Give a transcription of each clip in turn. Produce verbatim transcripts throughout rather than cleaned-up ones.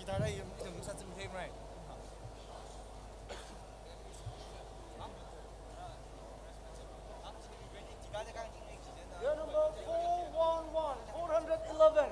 Tara yum, yum sa chim hei mrai. Your number four one one, four hundred eleven.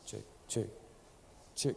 Check, check, check.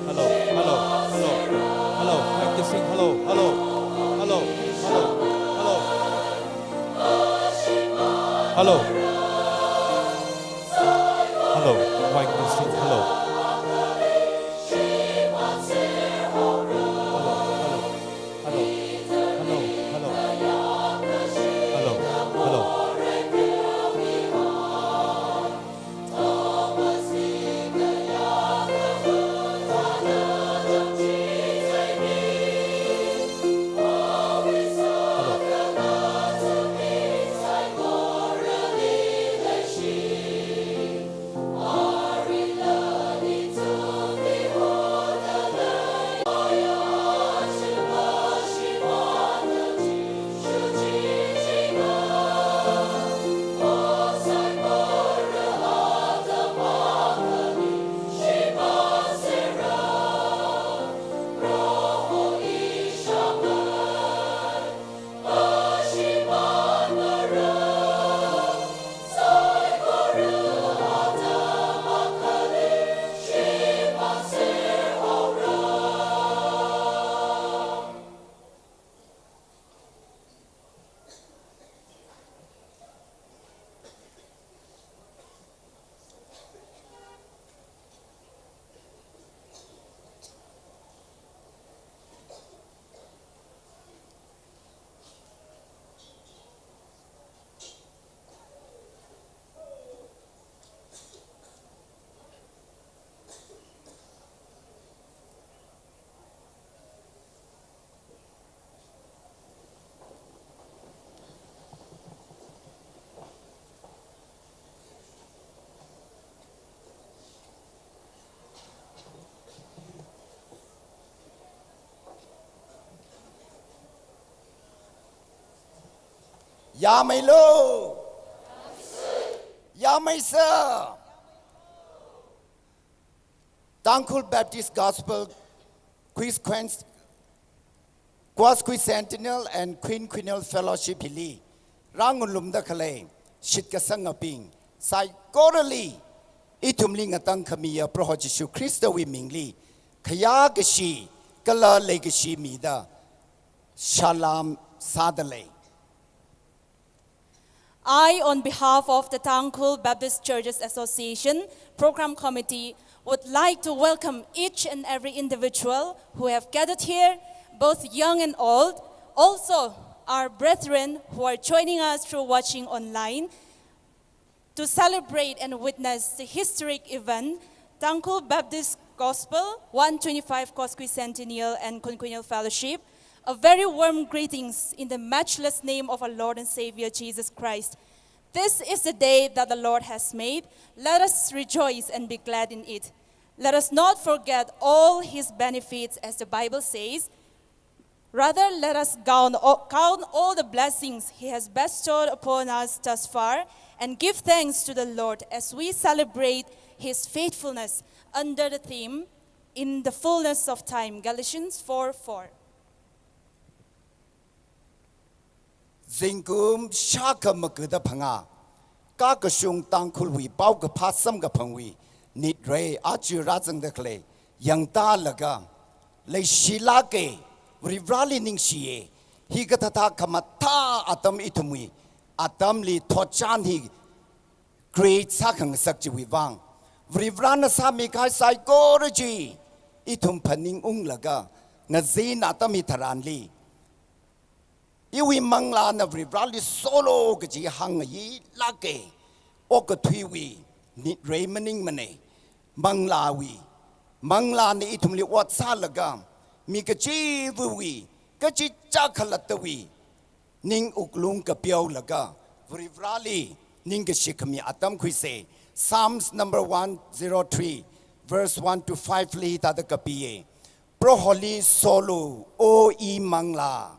Hello, hello, hello, hello, mic testing, hello, hello, hello, hello, hello, hello, hello, mic testing, hello. Hello, hello. Hello. Hello. Hello. Hello. Hello. Yamei lo. Yamei sa. Tangkhul Baptist Gospel Quis-, Quis-, Quasquicentennial and Quinquennial Fellowship hili rāngarumda khalei shitkasangabing saikorali, ithumli ngatangkhamiya Proho Jishu Khristawui mingli khayākashi kala leikashi mida salam sādalei. I, on behalf of the Tangkhul Baptist Churches Association Program Committee, would like to welcome each and every individual who have gathered here, both young and old, also our brethren who are joining us through watching online, to celebrate and witness the historic event, Tangkhul Baptist Gospel one twenty-five Quasquicentennial and Quinquennial Fellowship. A very warm greetings in the matchless name of our Lord and Savior Jesus Christ. This is the day that the Lord has made. Let us rejoice and be glad in it. Let us not forget all his benefits, as the Bible says. Rather, let us count all, count all the blessings he has bestowed upon us thus far and give thanks to the Lord as we celebrate his faithfulness under the theme, "In the Fullness of Time," Galatians four four. Zingkum shākha magada phangā, kakashung Tangkhulwui paokaphā samkaphangwui nitrei aja rāzangda khalei yangtālaga, leishilāka, Varivarali ningshiya, hikathāthā khamathā atam ithumwui atamli thotchan hi create sākhangasak chiwui vang, Varivarana sāmikahai saikora chi ithum phaningunglaga, ngazin atam hitharanli iwui manglāna Varivarali solo kaji hāngngailāka. Okathuiwui nitrei maningmana. Manglāwui, manglāna ithumli ot sālaga, mi kachivawui, kachichā khalattawui ning wuklung kapiaolaga, Varivarali ningkashi khami atam khuisa. Psalms number one zero three, verse one to five li hithāda kapiya: Proholi solo, O imanglā.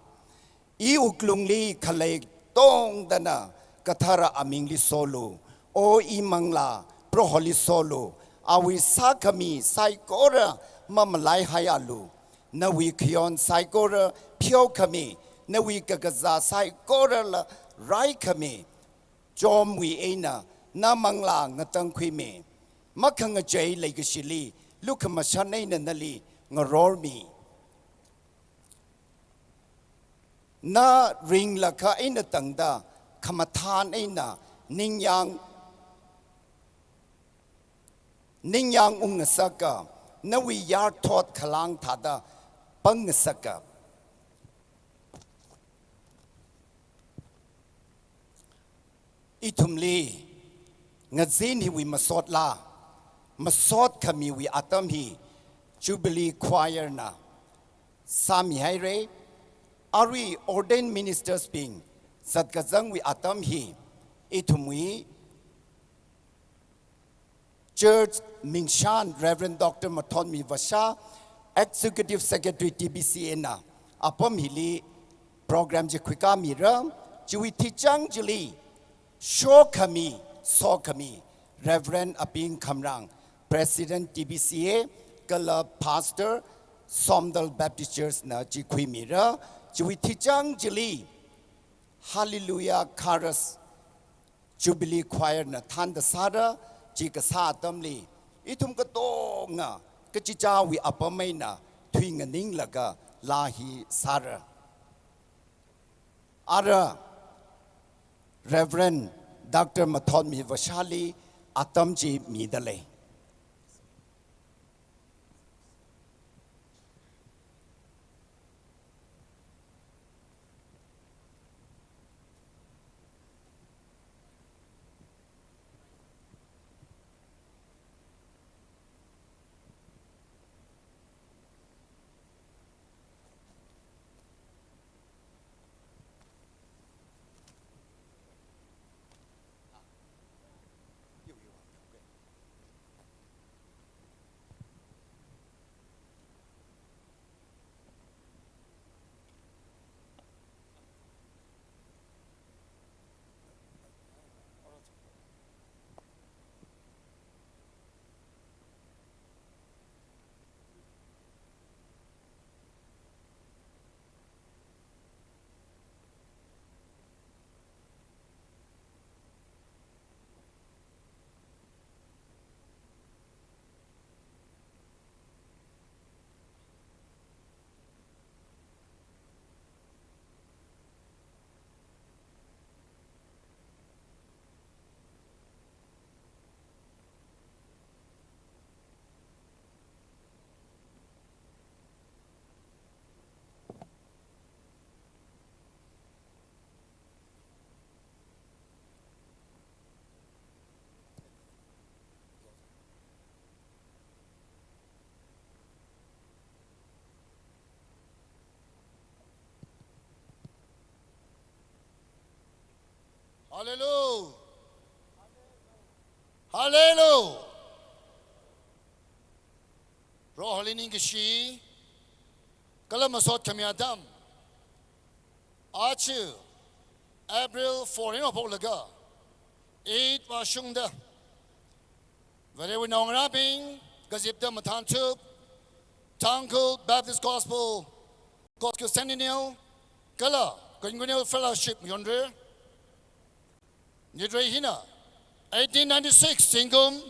I wuklungli khalei katongana kathara amingli solo. O imanglā, Proholi solo. Awui sākhami saikora mamalaihaialu. Nawui khayon saikora pheokhami, nawui kakazā saikorala raikhami. Chomwui eina na manglā ngatangkhuimi. Makhangachei leikashili lukhamashan eina nali ngarormi. Na ringlakha eina tangda khamathān eina ningyāng, ningyāng ungngasaka, nawui yarthot khalang thāda pangngasaka. Ithumli ngazin hiwui masotla, masot khamiwui atam hi Jubilee Choir na sāmihaira. Arui ordained ministers bing zatkazangwui atam hi ithumwui church mingshan Reverend Doctor Mathotmi Vasha, Executive Secretary T B C A na apam hili program chi khuikāmira. Chiwui thichang chili shokhami, sokhami Reverend Aping Khamrang, President T B C A, kala Pastor Somdal Baptist Church na chi khuimira. Chiwui thichang chili Hallelujah Chorus Jubilee Choir na thānda sāra. Chi kasā atamli ithum katonga kachichāwui apam eina thuinganinglaga laa hi sāra. Ara Reverend Doctor Mathotmi Vashali atam chi midalei. Hallelujah. Hallelujah. Proholi ningkashi, kala masot khami atam. Aja, April four eina haophoklaga eight vāshungda, Varewui naongarābing kazipda mathānthup, Tangkhul Baptist Gospel Cosquicentennial kala Quinquennial Fellowship mayonra. Nitrei hina eighteen ninety-six zingkum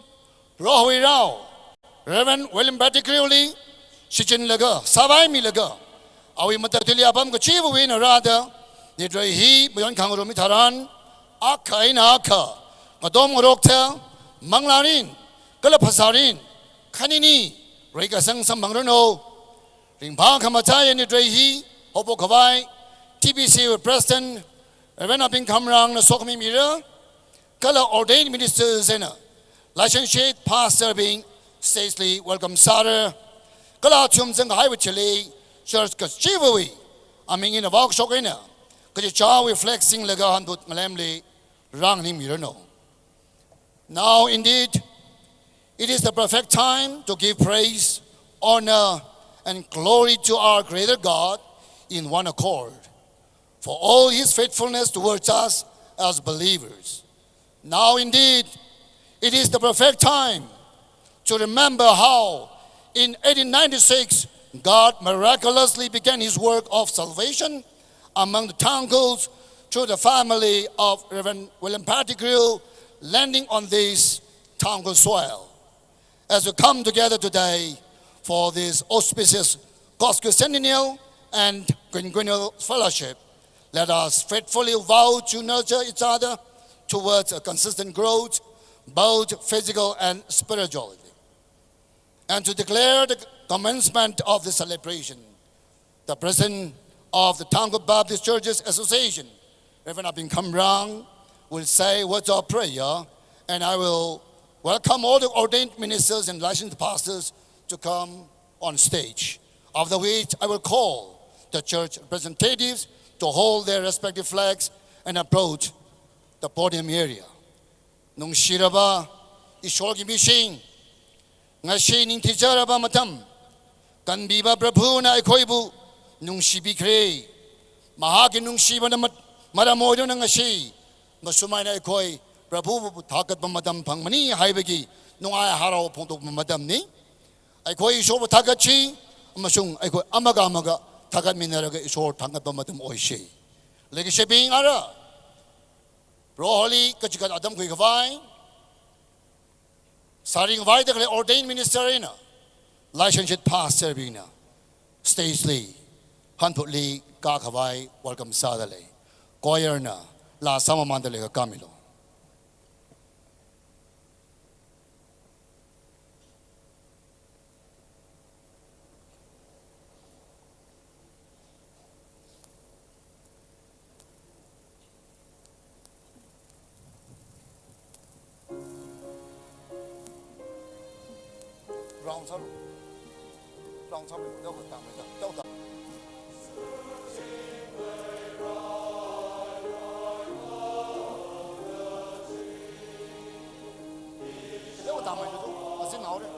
Prohowui rao Reverend William Pettigrewli shichinlaga, sāvaimilaga, awui matailui apam kachivawui eina rāda, nitrei hi mayonkhangarummi tharan, akha eina akha, ngatom ngaroktha, manglārin kala phasārin, khanini reikasang samphangranu. Ringphā khamachai nitrei hi haophok khavai, T B C wui President Reverend Abing Khamrangna sokhami mira, kala ordained ministers eina licentiate pastor bing stage li welcome sāra. Kala athum zangkahaiwui thili church kachivawui aming eina vāshok eina, kachichāwui flag singlaga hanphut ngalemli rānganing miranu. Now indeed, it is the perfect time to give praise, honor, and glory to our Creator God in one accord for all His faithfulness towards us as believers. Now indeed, it is the perfect time to remember how in eighteen ninety-six, God miraculously began His work of salvation among the Tangkhuls through the family of Reverend William Pettigrew, landing on this Tangkhul soil. As we come together today for this auspicious Cosquicentennial and Quinquennial Fellowship, let us faithfully vow to nurture each other towards a consistent growth, both physical and spiritually. And to declare the commencement of the celebration, the President of the Tangkhul Baptist Churches Association, Reverend Abing Khamrang, will say words of prayer, and I will welcome all the ordained ministers and licensed pastors to come on stage, after which I will call the church representatives to hold their respective flags and approach the podium area. Nungshiraba Ishorki mishing, ngashi ningthijaraba matam, kanbiba Prabhuna aikhoibu nungshibikhare. Mahāki nungshibana mat-, maram oidona ngashi, masumaina aikhoi Prabhubu thakatba matam phangmani haibaki nungai harao phongtokpa matamni. Aikhoi Ishorbu thakatshi, amashung aikhoi amaka amaka thakatminaraga Ishor thangkatpa matam oishi. Leikashibing ara, Proholi kachikat atam khuikhavai, sāringvai dakhalei ordained minister eina licentiate pastor bingna stage li hanphutli kākhavai welcome sādalei. Choir na laa sāmamāndalei kakāmilu. Round sālu. Round sālu. Tau ka tang mai ta. Tau ta. Tau ka tang mai ta. Asin nao re.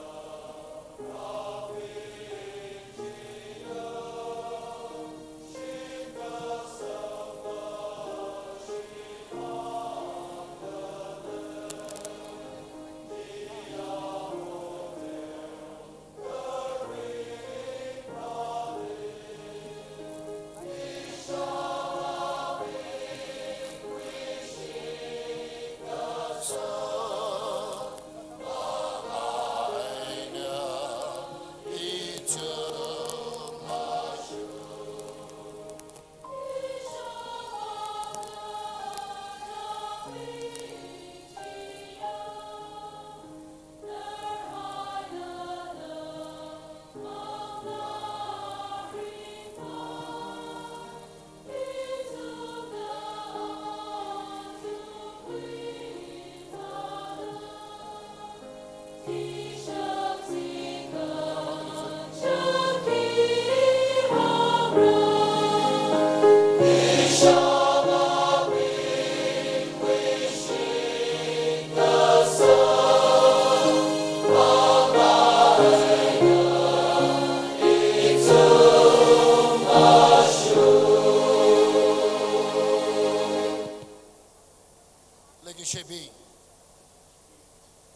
Leikashibing,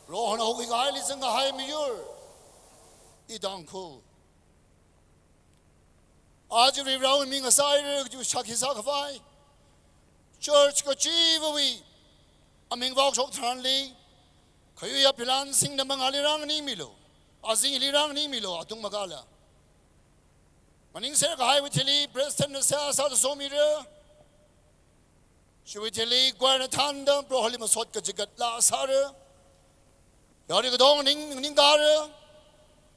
Prohona hokhui kahaili zangkahai miyur, i Tangkhul. Aja Varivarāwui ming ngasaira kaji shākhi sākhavai church kachivawui aming vāshok tharanli, khayui aphilan singda mangāli rānganingmilu, azingli rānganingmilu, atung makāla. Maningser kahaiwui thili President na seihā sāda somira. Chiwui thili choir na thānda Proholi masot kachigat laa sāra. Yarui katong ning, nganingkara.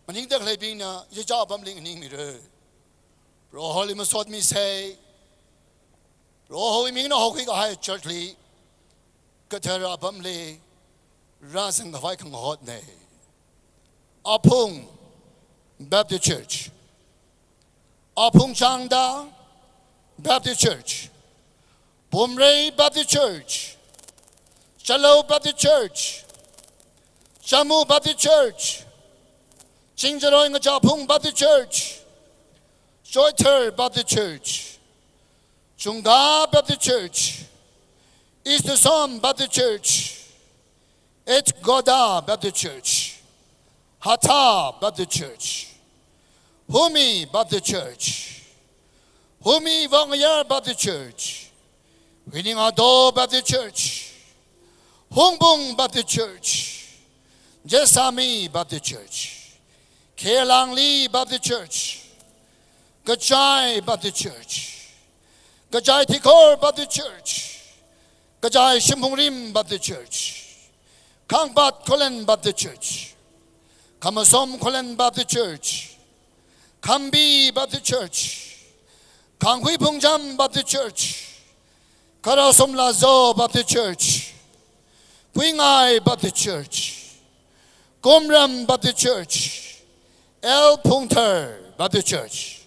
Maningda khaleibingna ichichā apamli nganingmira. Proholi masotmisei. Prohowui mingna hokhui kahai church li kathara apamli rāzangkhavai khangahothei. Aphung Baptist Church, Aphung Changda Baptist Church, Pumrei Baptist Church, Chalou Baptist Church, Chamu Baptist Church, Chingjaroi Ngachaphung Baptist Church, Choithar Baptist Church, Chungkha Baptist Church, East Tusom Baptist Church, H Goda Baptist Church, Hatha Baptist Church, Humi Baptist Church, Humi Vokngayar Baptist Church, Huiningado Baptist Church, Hungpung Baptist Church, Jessami Baptist Church, Khelangli Baptist Church, Kachai Baptist Church, Kachai Thikhor Baptist Church, Kachai Shimphungrim Baptist Church, Khangpat Khullen Baptist Church, Khamasom Khullen Baptist Church, Khambi Baptist Church, Khangkhui Phungcham Baptist Church, Kharasom Lazo Baptist Church, Puingai Baptist Church, Kumram Baptist Church, L Phungthar Baptist Church,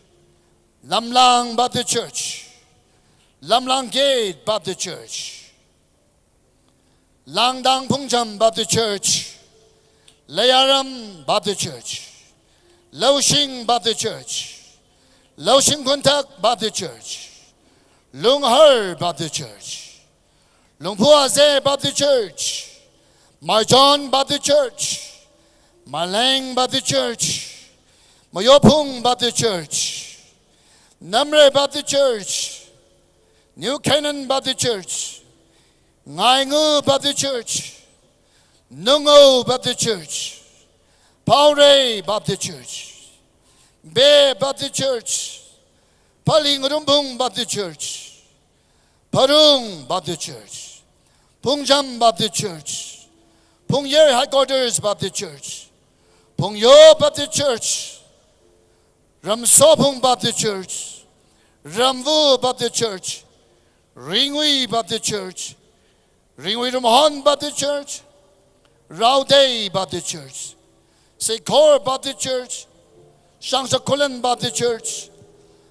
Lamlang Baptist Church, Lamlang Gate Baptist Church, Langdang Phungcham Baptist Church, Leiyaram Baptist Church, Loushing Baptist Church, Loushing Khunthak Baptist Church, Lunghar Baptist Church, Lungphu Aze Baptist Church, Maichon Baptist Church, Maleng Baptist Church, Mayophung Baptist Church, Namre Baptist Church, New Canaan Baptist Church, Ngaingu Baptist Church, Nungou Baptist Church, Paurei Baptist Church, Be Baptist Church, Phaling Rumbung Baptist Church, Pharung Baptist Church, Phungcham Baptist Church, Phungyer Headquarters Baptist Church, Phungyo Baptist Church, Ramsophung Baptist Church, Ramvu Baptist Church, Ringui Baptist Church, Ringui Rumhon Baptist Church, Raodei Baptist Church, Seikhor Baptist Church, Shangshak Khullen Baptist Church,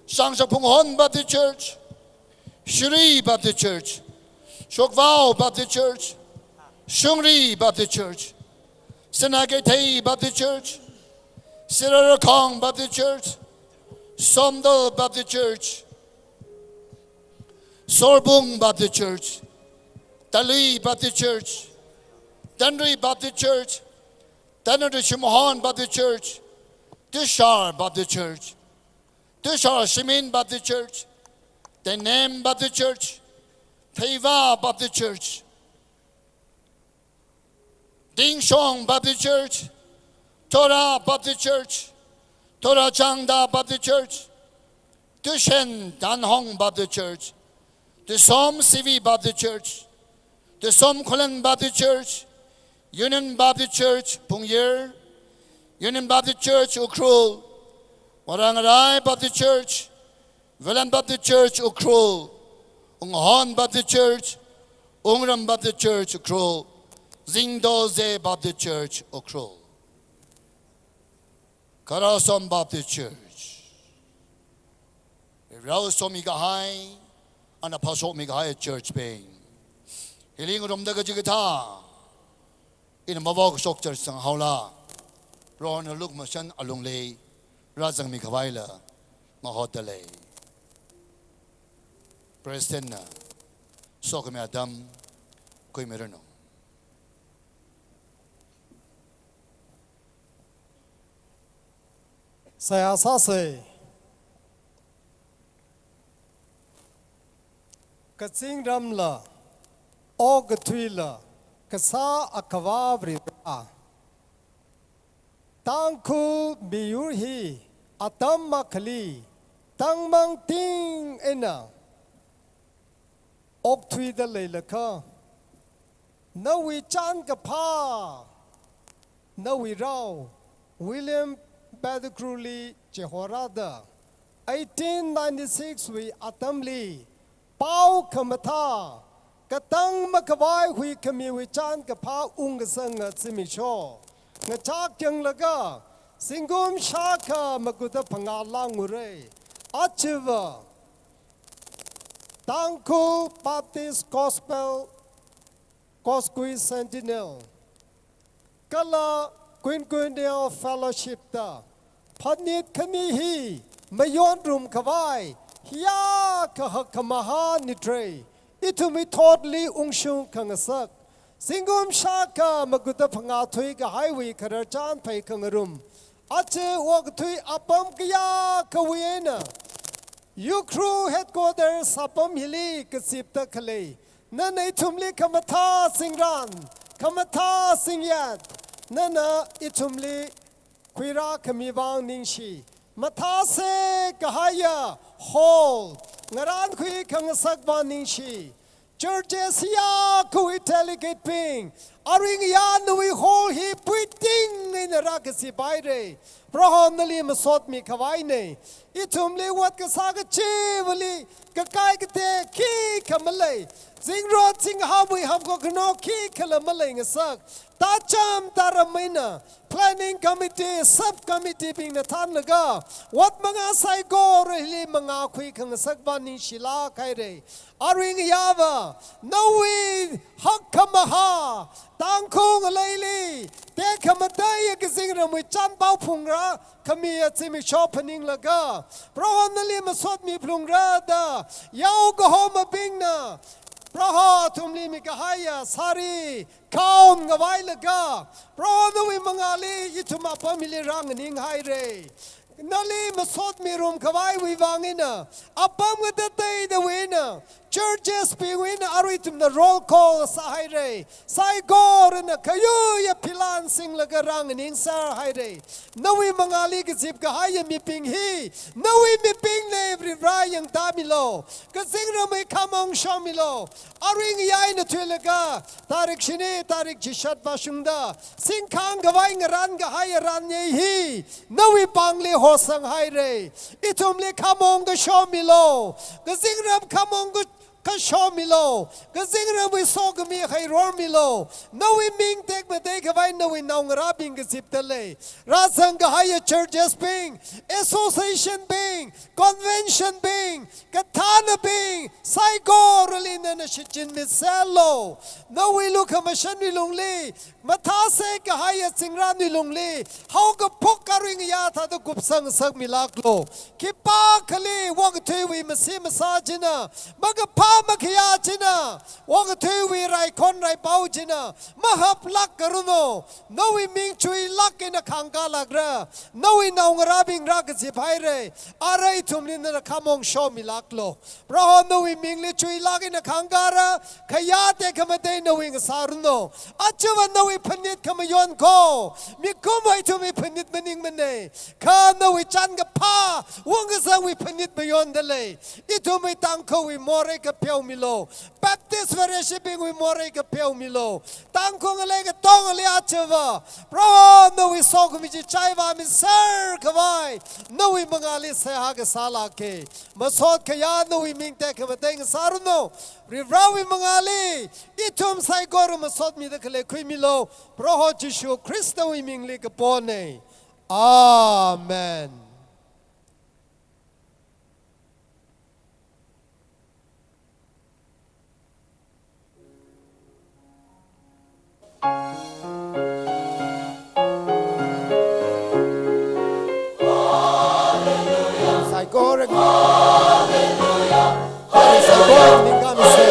Shangshak Phunghon Baptist Church, Shirui Baptist Church, Shokvao Baptist Church, Shungri Baptist Church, Sinakeithei Baptist Church, Sirarakhong Baptist Church, Somdal Baptist Church, Sorbung Baptist Church, Talui Baptist Church, Tanrui Baptist Church, Tanrui Shimhon Baptist Church, Tushar Baptist Church, Tushar Shimin Baptist Church, Tenem Baptist Church, Theiva Baptist Church, Tingshong Baptist Church, Tora Baptist Church, Tora Changda Baptist Church, Tushen Danhong Baptist Church, Tusom C V Baptist Church, Tusom Khullen Baptist Church, Union Baptist Church, Phungyer, Union Baptist Church, Ukhrul, Warangarai Baptist Church, Velan Baptist Church, Ukhrul, Unghon Baptist Church, Ungram Baptist Church, Ukhrul, Zingdo Ze Baptist Church, Ukhrul, Kharasom Baptist Church. Rao somi kahai, ana phāshokmi kahai church bing. Hili ngarumda kachikathā, ina mavao kashok church sanghaola, Prohona lukhamashan alungli rāzangmi khavaila, mahotda lei. President na, sokhami atam, Khuimiranu. Seihā sāsa. Kazingramla, okathuila, Kasā Akhava Varivara. Tangkhul miyur hi atam akhali tangmangting eina okthuida leilakha, nawui chānkaphā, nawui rao William Pettigrew li chihorāda, eighteen ninety-six wui atamli pao khamathā, katang makhavai huikhamiwui chānkaphā ungkasanga zimiksho ngachak yanglaga, zingkum shākha maguda phangā langura. Ajava Tangkhul Baptist Gospel Kosgui Sentinel kala Quinquennial Fellowship da phanit khani hi mayonrum khavai, hiya kahak khamahā nitre, ithumwui thotli ungshung khangasak, zingkum shākha maguda phangā thuikahaiwui khararchan phei khangarum, aja okathui apam kayākhawui eina Ukhrul headquarters apam hili kazipda khalei, nana ithumli khamathā zingran, khamathā zingyat, nana ithumli khuirā khami vang ningshi. Mathāse kahaiya hall, ngarānkhui khangasak vang ningshi. Churches hiya khui delegate bing, aring ya nawui hall hi puiting eina rākazip haira. Proho nali masotmi khavaina. Ithumli ot kasā kachivali kakai kate khikha malei. Zingrot zinghamwui hamkho khano khikhala maleingasak, tacham taram eina planning committee, sub committee bingna thānlaga, ot mangā saikorali mangākhui khangasak vang ningshilāk haira. Aring yava, nawui hak khamahā, Tangkhul ngaleili tekhamataiya kazingramwui chānpao phungra khamiya zimiksho phaninglaga, Proho nali masotmi phalungra da, yaokahomabingna Proho ithumli mikahaiya sari, crown ngavailaga, Proho nawui mangāli ithum apam hili rānganing haira. Nali masotmirum khavaiwui vang eina, apam ngatateidawui eina, churches bingwui eina arui ithumna roll call sāhaira. Saikorana khayuiya philan singlaga rānganingsā haira. Nawui mangāli kazip kahaiya mibing hi nawui mibingna, Varivara yangtāmilu. Kazingramwui khamong shomilu. Aring ya eina thuilaga, tarik shini, tarik chishat vāshungda singkhang khavai ngarān kahaiya ranyei hi nawui pāngli hosang haira. Ithumli khamong kashomilu. Kazingram khamong ka kashomilu, kazingramwui sokhami hairormilu, nawui ming tekmatei khavai nawui naongarābing kazipda lei. Rāzang kahaiya churches bing, association bing, convention bing, kathānabing, saikorali nana shichinmiserlu. Nawui lukhamashanwui lungli, mathāse kahaiya zingranwui lungli, haokaphok aring ya thāda kupsang ngasakmilāklu. Khipākhali okathuiwui masi masā china, makaphā makhayā china, okathuiwui raikhon raipao china mahaplāk karanu. Nawui ming chuilāk eina khangkālākra. Nawui naongarābing rākazip haira. Ara ithumli nana khamong shomilāklu. Proho nawui mingli chuilāk eina khangkāra, khayā tekhamatei nawui ngasāranu. Ajava nawui phanit khamayon kho, mikumowui ithumwui phanit maningmana. Kha nawui chānkaphā ungkazangwui phanit mayonda lei. Ithumwui Tangkhulwui morei kapheomilu. Baptist Vareshibingwui morei kapheomilu. Tangkhul ngalei katongali ajava, Proho nawui sokhami chi chaivāmiser khavai nawui mangāli seihā kasālāka. Masot khayā nawui ming tekhamatei ngasāranu. Varivarawui mangāli ithum saikora masotmida khalei khuimilu. Proho Jishu Khristawui mingli kapona. Amen. Saikora, saikora ningkami se.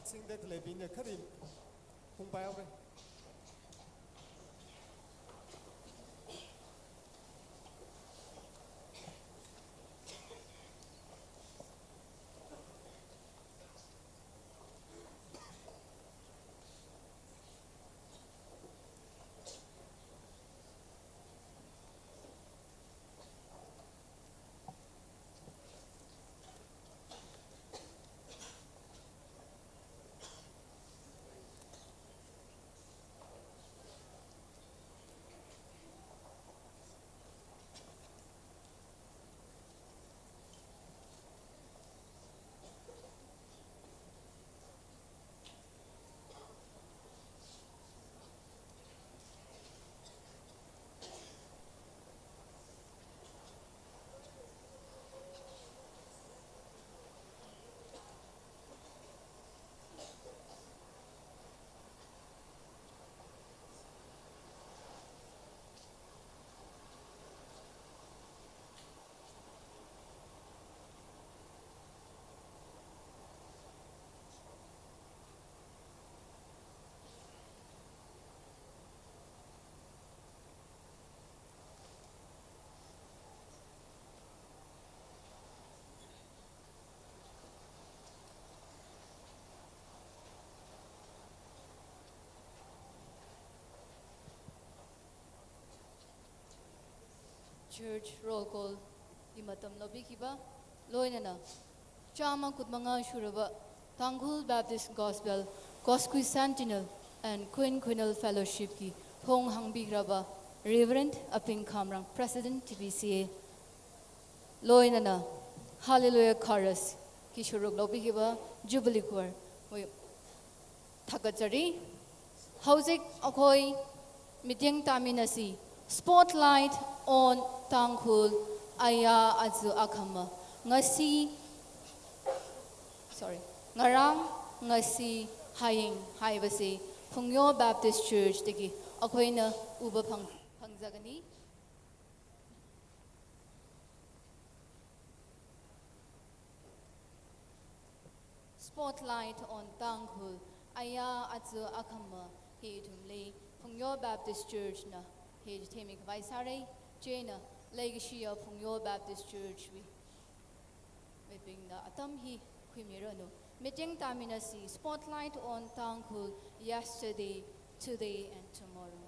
Singda khaleibingna khari phungpai haora. Church roll call li matam lobikhiva, loinana chāma kut manga shurava Tangkhul Baptist Gospel Cosquicentennial and Quinquennial Fellowship ki thong hāngbikrava Reverend Aping Khamrang, President T B C A, loinana Hallelujah Chorus ki shuruk lobikhiva Jubilee Choir wui thakazari. Hojik akhoi miting tāminasi. Spotlight on Tangkhul, aya aja akhama. Ngasi, sorry, ngarang, ngasi, haying haivasi Phungyo Baptist Church dagi akhoina uba phang, phangzakani. Spotlight on Tangkhul, aya aja akhama hi ithumli Phungyo Baptist Church na hi chitheimi khavai sāra. Chieina leikashiya Phungyo Baptist Church wui mibingna atam hi khuimiranu. Miting tāminasi, Spotlight on Tangkhul, yesterday, today and tomorrow.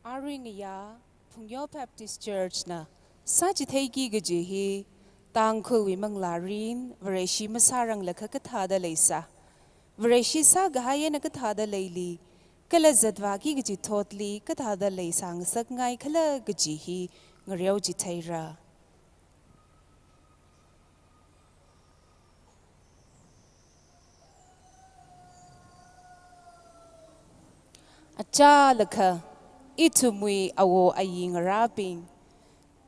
Aringaya Phungyo Baptist Church na sāchitheiki kaji hi Tangkhulwui manglārin Vareshi masāranglakha kathāda leisā. Vareshi sākahai eina kathāda leili, kala zatvāki kaji thotli kathāda leisāngasakngaikhala kaji hi ngareochitheira. Achālakha, ithumwui awo ayi ngarābing,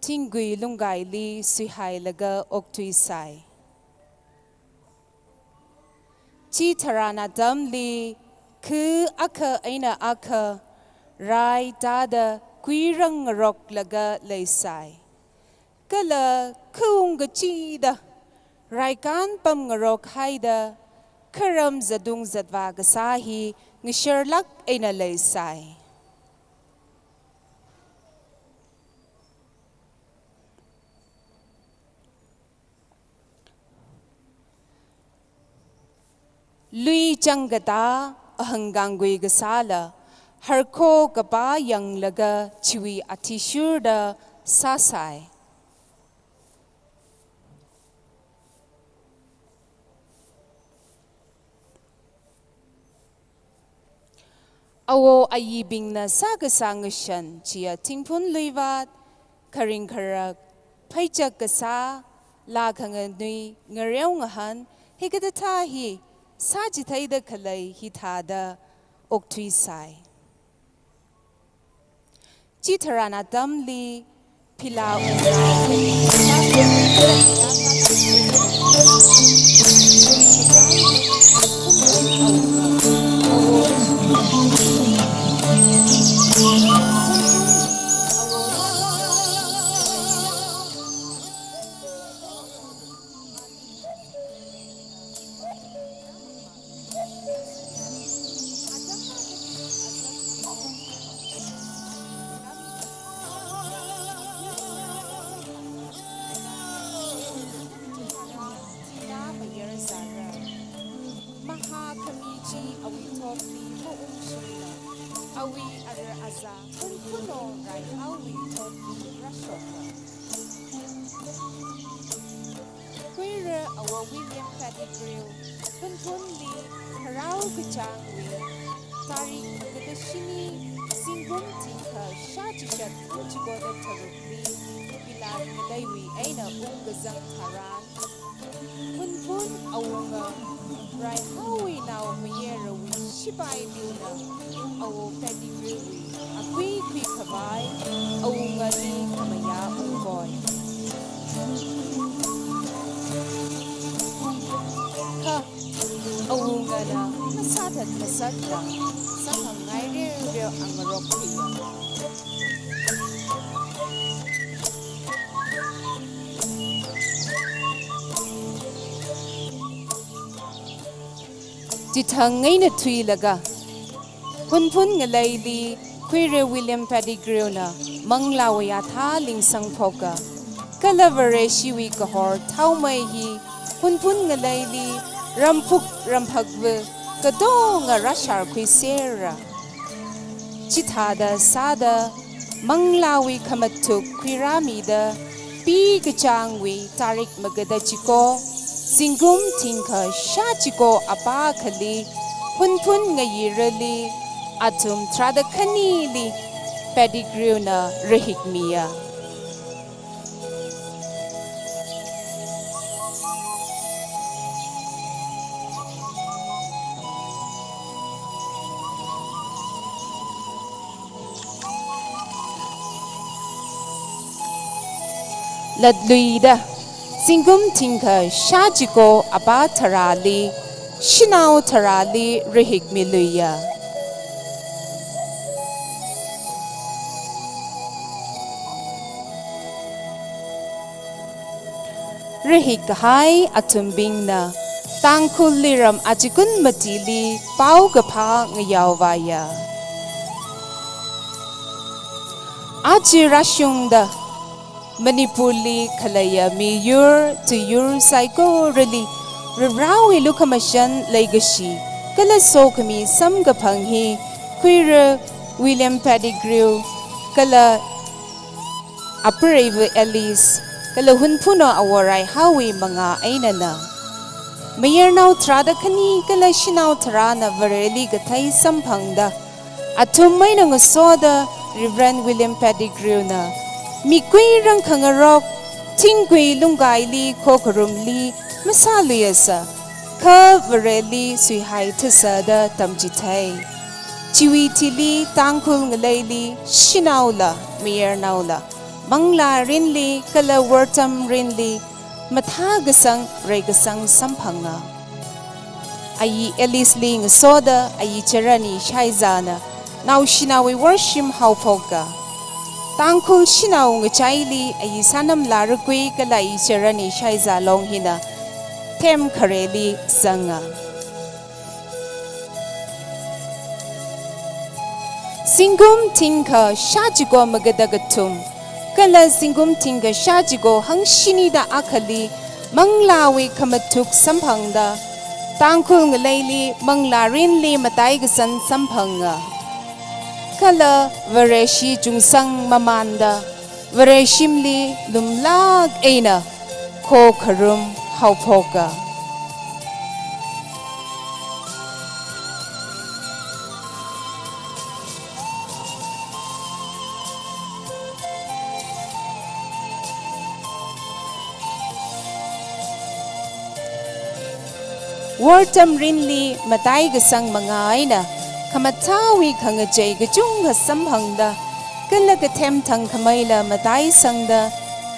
thingkui lungkaili suihailaga okthuisai. Chitharan atamli, khu akha eina akha, rai tāda kuirangngaroklaga leisai. Kala khaung kachida, raikān pamngarok haida, kharam zatung zatvā kasā hi ngasharlāk eina leisai. Lui changkatā ahangkāngkui kasāla, harkho kapā yanglaga chiwui athishurda sāsai. Awo ayibingna sākasā ngashan chiya thingphun luivāt, kharing kharak, pheichak kasā, laa khanganui, ngareo ngahān, hikathā hi sāchitheida khalei hithāda okthuisai. Chitharan atamli phila Mahakhami chi awui thotli maungshungla, awui ara aza Phunphun Raihaowui thotli rāshokla. Khuira Awo William Pettigrew, Phunphunli Kharao Kachāngwui, tarik maga da shini, zingkum thingkha shāchishat ungchiko da tharukli, Pilat ngaleiwui eina ungkazang tharan, Phunphun awunga Raihaowui naomayarawui shipaibiuna Awo Pettigrewwui akhuikhui khavai awungali khamayā ungkoi. Kha awungana masāthat masāthat samphang ngaireu reu angarok khuiya. Chithang eina thuilaga, Phunphun ngaleili Khuira William Pettigrewna manglāwui athā lingsang phoka, kala Vareshiwui kahor thaomei hi Phunphun ngaleili ramphuk ramphakva katonga rāsharkhuisera. Chithāda sāda manglāwui khamathuk khuirāmida P. Kachāngwui tarik maga da chiko, zingkum thingkha shāchiko apā akhali Phunphun ngayirali athum tharāda khanili Pettigrewna rahikmiya. Latluida, zingkum thingkha shāchiko apā tharāli, shanao tharāli rahikmiluiya. Rahik kahai athumbingna Tangkhul liram achikun matili paokaphā ngayaovāya. Aja rāshungda Manipurli khaleiya miyur, tuyur saikorali Varivarāwui lukhamashan, leikashi kala sokhami samkaphang hi Khuira William Pettigrew kala apreiva Alice, kala Hunphunao Awo Raihaowui mangā einana. Mayarnao tharāda khani kala shanao tharāna Vareli kathei samphangda, athum eina ngasoda Reverend William Pettigrew na mikui rangkhangarok, thingkui lungkaili khokharumli masāluiasa, kha Vareli suihai thasada tamchithei. Chiwui thili Tangkhul ngaleili shanaola mayarnaola manglā rinli kala wortam rinli mathākasang reikasang samphanga. Ayi Alice li ngasoda ayi Cherani Shaizana naoshinaowui worshim haophoka. Tangkhul shanao ngachaili ayi Sanamla Rakui kala ayi Cherani Shaiza Long hina themkhareli zanga. Zingkum thingkha shāchiko magada kathum, kala zingkum thingkha shāchiko hangshinida akhali manglāwui khamathuk samphangda, Tangkhul ngaleili manglā rinli mataikasan samphanga. Kala Vareshi chungsang mamanda, Vareshimli lumlāk eina khokharum haophoka. Wortam rinli mataikasang mangā eina khamathāwui khangachei kachungkha samphangda, kala kathem thangkhameila mataisangda,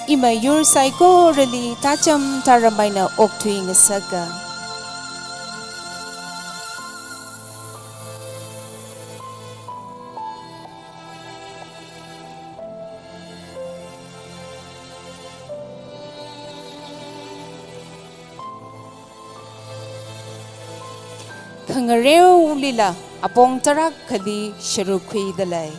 ima yur saikorali tācham tāram eina okthui ngasaka. Khangareolila apong tarākhali sharuk khuida lei.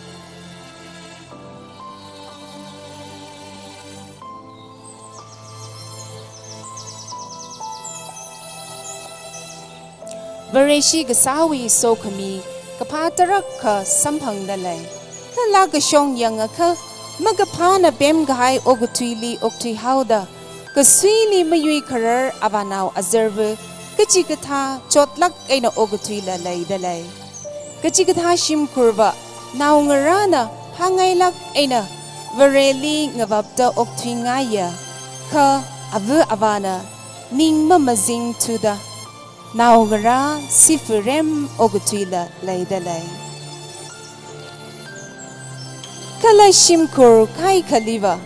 Vareshi kasāwui sokhami kaphā tarākha samphangda lei. Kala kashong yangakha, makaphāna pemkahai okathuili okthuihaoda, kasuili mayui kharar avānao azarva kachikathā chotlāk eina okathuila leida lei. Kachikathā shimkhurva naongarāna phāngailāk eina Vareli ngavapta okthuingaiya, kha ava avāna ning mamazingthuda, naongarā sifurem okathuila leida lei. Kala shimkhur kaikhaliva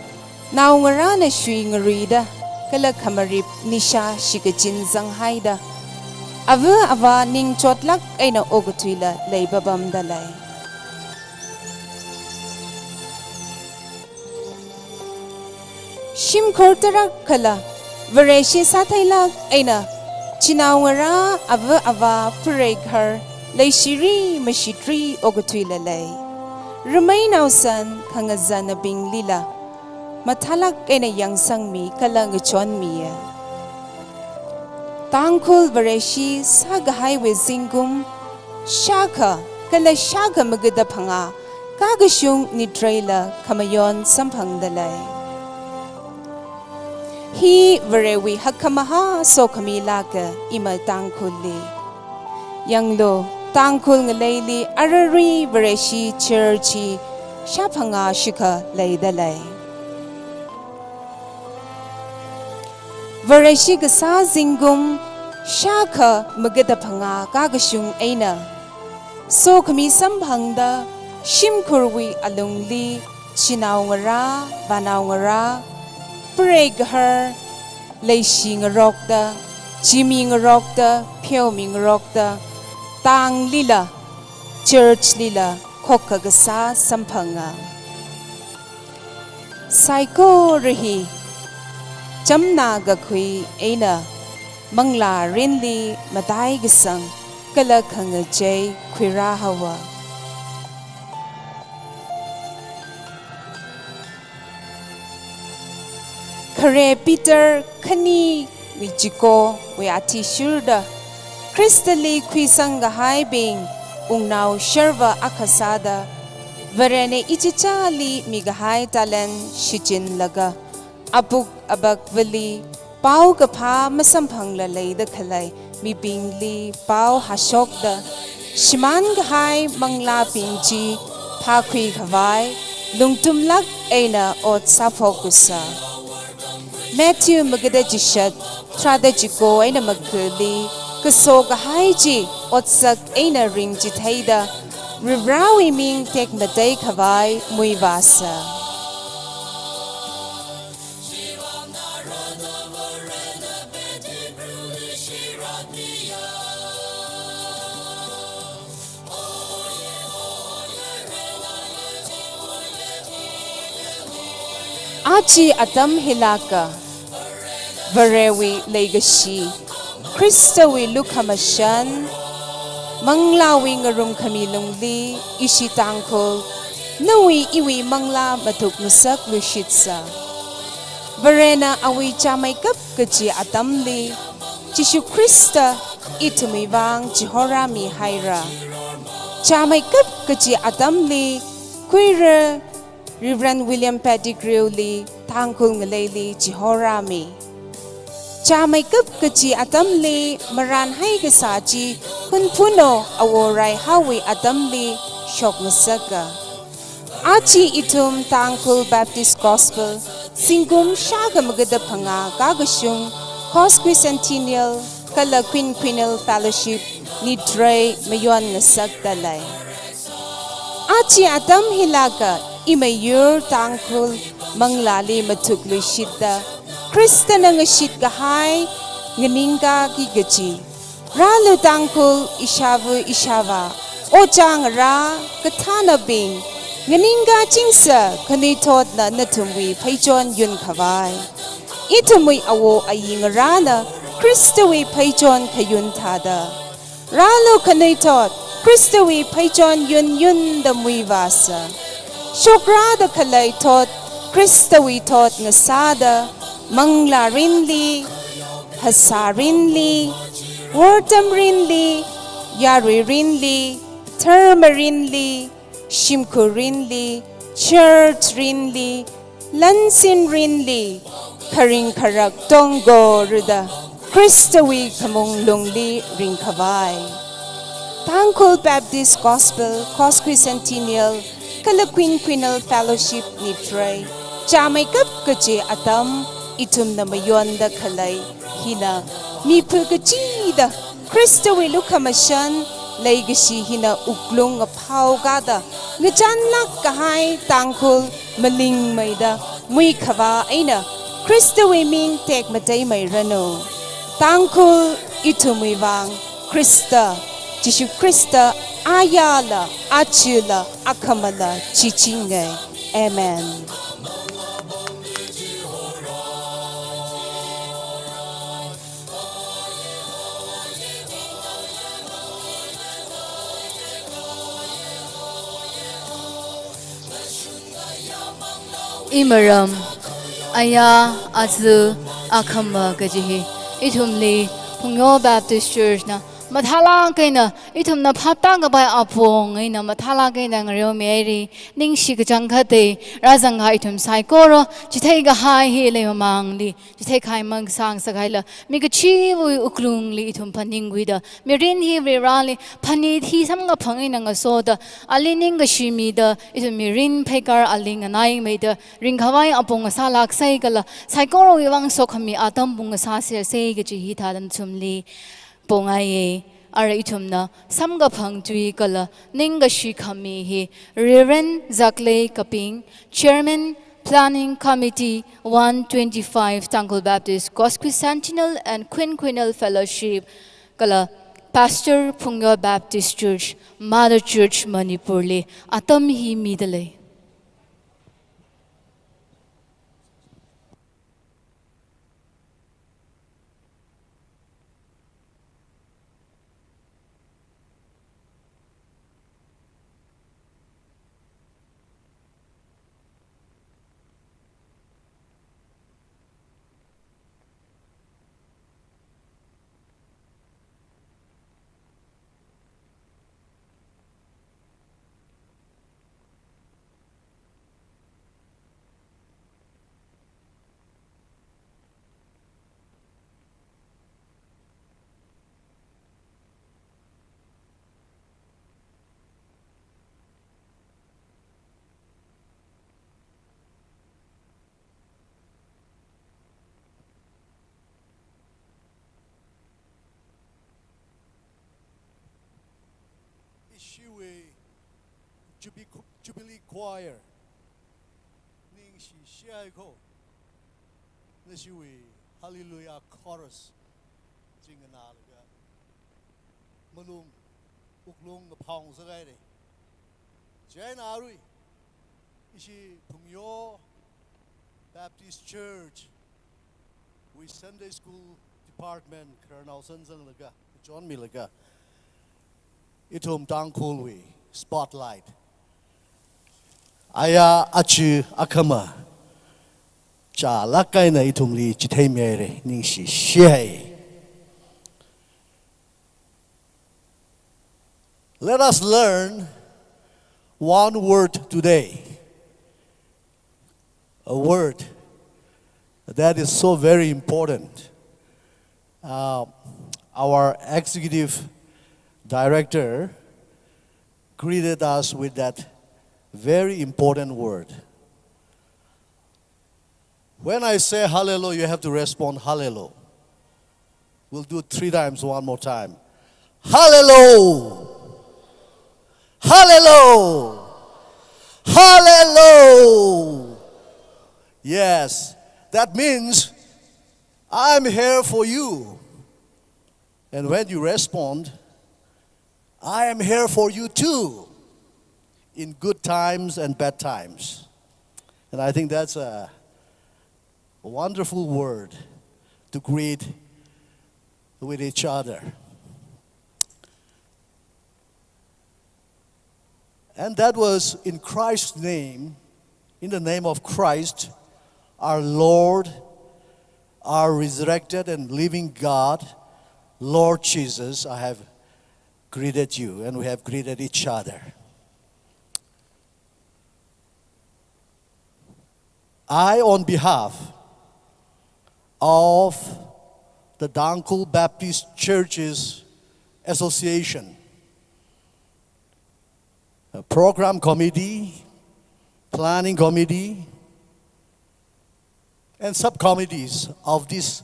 naongarāna shui ngaruida, kala khamarip nisha shikachin zanghaida, ava avā ning chotlāk eina okathuila leipapamda lei. Shimkhur tarākhala Vareshi sātheilāk eina chinaongarā, ava avā, preighar leishiri mashitri okathuila lei. Rameinao san khangazanabinglila mathālāk eina yangsangmi kala ngachonmiya. Tangkhul Vareshi sākahaiwui zingkum shākha kala shākha magada phangā kakashung nitreila khamayon samphangda lei. Hi Varewui hakkhamahā sokhamilāka ima Tangkhulli. Yanglu, Tangkhul ngaleili ararui Vareshi church hi shāphangā shikha leida lei. Vareshi kasā zingkum shākha magada phangā kakashung eina sokhami samphangda, shimkhurwui alungli chinaongarā, vānaongarā, preighar, leishi ngarokta, chimi ngarokta, pheomi ngarokta, tanglila, church lila khokkha kasā samphanga. Saikora hi chamna kakhui eina manglā rinli mataikasang kala khangachei khuirāhaowa. Khare Peter khaniwui chikowui athishurda, Khristali khuisangkahaibing wungnao sharva akha sāda, Varena ichichāli mikahai talent shichinlaga, apuk apakvali paokaphā masamphangla leida khalei mibingli pao hāshokda, shimānkahai manglābing chi phākhui khavai lungtumlāk eina ot sāphok kusa. Matthew magada chishat, tharāda chiko eina makhali, kaso kahai chi otsak eina ringchitheida, Varivarawui ming tekmatei khavai muivāsa. Aja atam hilāka, Varewui leikashi, Khristawui lukhamashan, manglāwui ngarumkhami lungli ishi Tangkhul, nawui iwui manglā mathukngasakluishitsa. Varena awui chāmeikap kaji atamli, Jishu Khrista ithumwui vang chihorāmihaira. Chāmeikap kaji atamli, Khuira Reverend William Pettigrewli Tangkhul ngaleili chihorāmi. Chāmeikap kaji atamli marānhai kasā chi Hunphuno Awo Raihaowui atamli shokngasaka. Aja ithum Tangkhul Baptist Gospel, zingkum shākha magada phangā kakashung, quasquicentennial kala quinquennial fellowship nitrei mayonngasakda lei. Aja atam hilāka, imiyur Tangkhul manglāli mathukluishitda, Khristana ngashitkahai nganingkaki kaji. Rālu Tangkhul ishāva ishāvā, ojā ngarā, kathānabing, nganingkachingsa khanuithotna nathumwui pheichon yunkhavai. Ithumwui awo ayi ngarāna Khristawui pheichon khayun thāda. Rālu khanuithot, Khristawui pheichon yunyunda muivāsa. Shokrada khalei thot, Khristawui thot ngasāda, manglā rinli, phasā rinli, wortam rinli, yarui rinli, dharma rinli, shimkhur rinli, church rinli, lansin rinli, kharing kharak tongkorada, Khristawui khamung lungli ringkhavai. Tangkhul Baptist Gospel, quasquicentennial kala quinquennial fellowship nitrei, chāmeikap kaji atam ithumna mayonda khalei hina, miphu kachida Khristawui lukhamashan leikashi hina wuklung ngaphao kada, ngachānlāk kahai Tangkhul malingmeida muikhavā eina Khristawui ming tekmateimeiranu. Tangkhul ithumwui vang Khrista, Jishu Khrista ayāla, ajala, akhamala chichinga. Amen. Imaram, aya, aja, akhama kaji hi ithumli Phungyo Baptist Church na mathālāk eina, ithumna phaptākhavai apong eina mathālāk eina ngareomihaira. Ningshi kachangkhatta, rāzangkahai ithum saikora, chitheikahai hi leimamāngli, chitheikahai mang sāngasakhaila, mi kachiva̱wui wuklungli ithum phaningkhuida, mirin hi Varivarāli phanit hi samkaphang eina ngasoda, ali ningkashi mida, ithum mirin pheikar ali nganaimeida, ringkhavai apong ngasālāksei kala, saikorawui vang sokhami atam pung ngasāsersa kaji hithāda nathumli pongaiya. Ara ithumna samkaphang tui kala ningkashi khami hi Reverend Zaklei Kaping, Chairman, Planning Committee one twenty-five Tangkhul Baptist Quasquicentennial and Quinquennial Fellowship, kala Pastor Phungyo Baptist Church, Mother Church Manipur li atam hi midalei. Jubi-, Jubilee Choir, ningshi shihaiko, nashiwui Hallelujah Chorus, chingana laga, malung, wuklung ngaphong sāhaire. Chieina arui, ishi Phungyo Baptist Church wui Sunday School Department khararnao sāzanglaga, chonmilaga, ithum Tangkhulwui spotlight, aya achi akhama chālāk eina ithumli chitheimihaire, ningshi shihai. Let us learn one word today. A word that is so very important. Uh, our executive director greeted us with that very important word. When I say hallelujah, you have to respond hallelujah. We'll do it three times, one more time. Hallelujah! Hallelujah! Hallelujah! Yes, that means, "I'm here for you." And when you respond, "I am here for you too, in good times and bad times." And I think that's a wonderful word to greet with each other. And that was in Christ's name, in the name of Christ, our Lord, our resurrected and living God, Lord Jesus, I have greeted you, and we have greeted each other. I, on behalf of the Tangkhul Baptist Churches Association, a program committee, planning committee, and subcommittees of this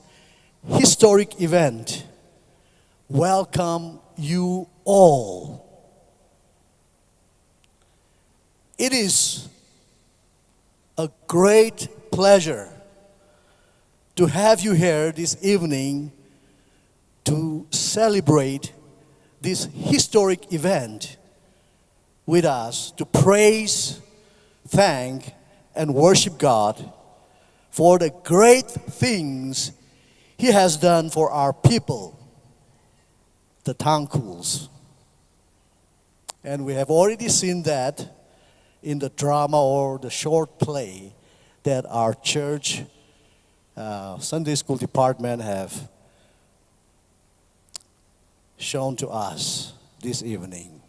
historic event, welcome you all. It is a great pleasure to have you here this evening to celebrate this historic event with us, to praise, thank, and worship God for the great things He has done for our people, the Tangkhuls. And we have already seen that in the drama or the short play that our church, uh, Sunday school department have shown to us this evening.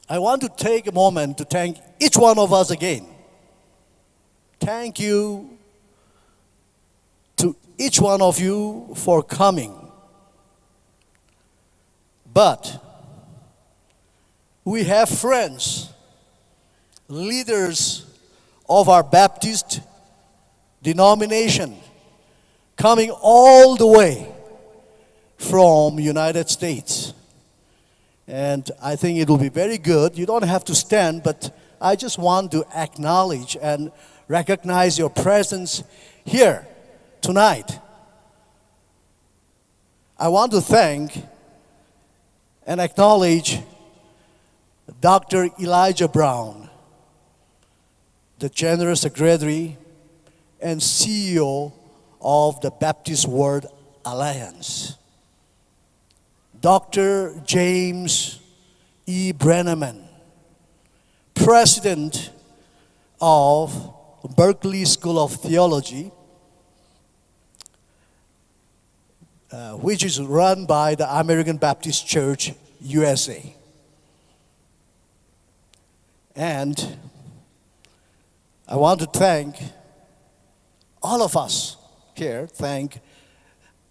I want to take a moment to thank each one of us again. Thank you to each one of you for coming. But we have friends, leaders of our Baptist denomination, coming all the way from United States. And I think it will be very good. You don't have to stand, but I just want to acknowledge and recognize your presence here tonight. I want to thank and acknowledge Doctor Elijah Brown, the General Secretary and C E O of the Baptist World Alliance, Doctor James E. Brenneman, President of Berkeley School of Theology, uh, which is run by the American Baptist Church, U S A. And I want to thank all of us here, thank,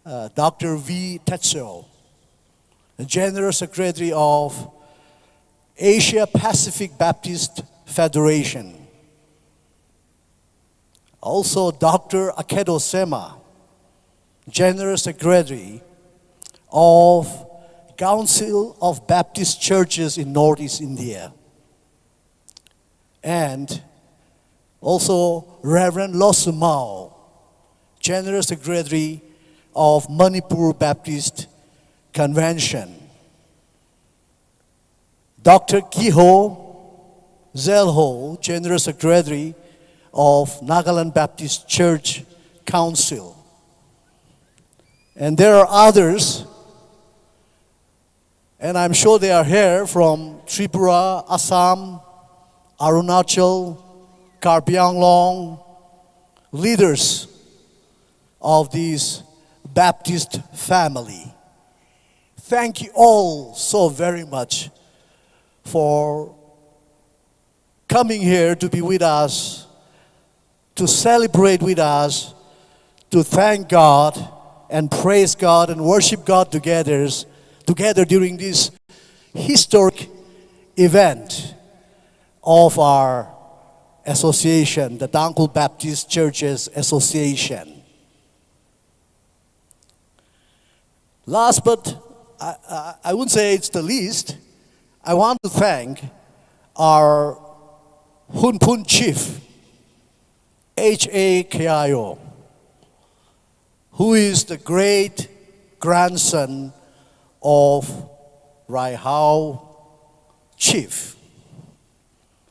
uh, Doctor V Tetsuo, the General Secretary of Asia Pacific Baptist Federation. Also, Doctor Akedo Sema, General Secretary of Council of Baptist Churches in Northeast India, and also Reverend Losumao, General Secretary of Manipur Baptist Convention, Doctor Kiho Zelho, General Secretary of Nagaland Baptist Church Council. And there are others, and I'm sure they are here from Tripura, Assam, Arunachal, Karbi Anglong, leaders of this Baptist family. Thank you all so very much for coming here to be with us, to celebrate with us, to thank God and praise God and worship God together, together during this historic event of our association, the Tangkhul Baptist Churches Association. Last, but I, I, I wouldn't say it's the least, I want to thank our Hunphun Chief, H A K I O, who is the great grandson of Raihao Chief.